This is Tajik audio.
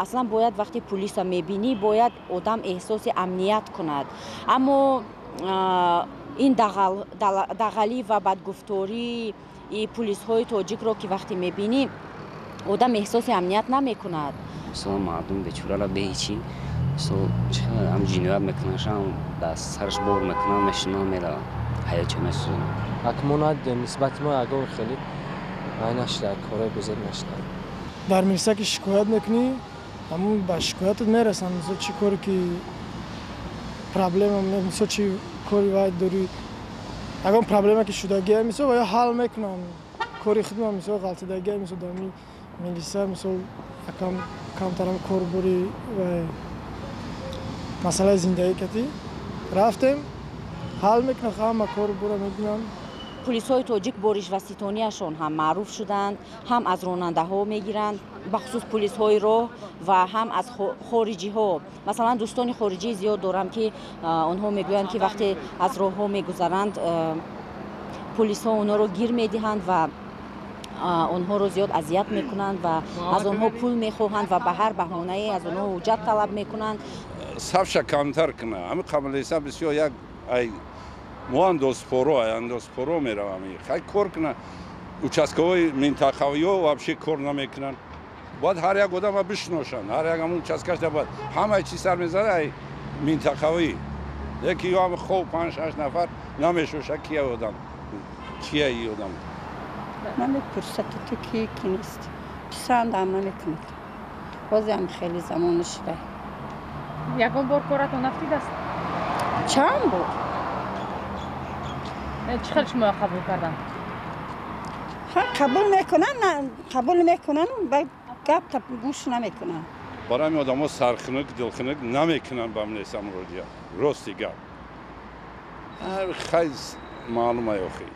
Аслан бояд вақте пулиса мебинӣ, бояд одам эҳсоси амният кунад. Аммо ин дағалӣ ва бадгуфтории пулисҳои тоҷикро ки вақте мебинӣ, одам эҳсоси амният намекунад. Мисол, мардум бечораро бе ҳечи, мисол, ҳам ҷиноят мекунанд, ҳам дар сараш бор мекунанд, мешинанд, мераванд, ҳаётшо месӯзонанд. Ак мо надидем, нисбати мо ягон хеле вай нашуда, корҳои бузург нашуда. Дар милиса ки шикоят мекунӣ, ҳамун ба шикоятат мерасанд. Мисол, чӣ коре ки проблема, мисол, чӣ кори вай дорӣ, ягон проблема ки шудагия, мисол, ва ҳал мекунанд. Кори худман, мисол, ғалтидагия, мисол, дар милиса, мисол, якам камтарам корбори вай масъалаи зиндагӣ катӣ рафтем, ҳал мекунанд, ҳама корбора мебинанд. Пулисҳои тоҷик бо ришваситониашон ҳам маъруф шуданд, ҳам аз ронандаҳо мегиранд, бахусус пулисҳои роҳ, ва ҳам аз хориҷиҳо. Масалан, дӯстони хориҷии зиёд дорам, ки онҳо мегӯянд, ки вақте аз роҳҳо мегузаранд, пулисҳо онҳоро гир медиҳанд ва онҳоро зиёд азият мекунанд ва аз онҳо пул мехоҳанд ва ба ҳар баҳонае аз онҳо ҳуҷҷат талаб мекунанд. Сафша камтар куна. Ҳами қабилиса бисёр як ай мо андозпоро, ай андозпоро меравам. Хай, кор куна. Участковои минтақавиё вообще кор намекунанд. Бояд ҳар як одама бишношанд, ҳар як ҳамун участкашда бояд ҳамаи чиз сар мезана ай минтақавӣ. Яки ё ҳам хоб панҷ шаш нафар намешоша, кия одам, кия и одам. Намепурсад, ту ки, ки нест, писандам намекунад. Ҳозирам хеле замона шуда. Ягон бор коратон нафтидааст? Чанд бор. Чӣ хел шуморо қабул карданд? Қабул мекунанд, қабул мекунанд, ба гапта гӯш намекунанд. Барои ҳамин одамо сархунук, дилхунук намекунанд ба милиса муроҷиат. Рости гап, хай, маълума охи.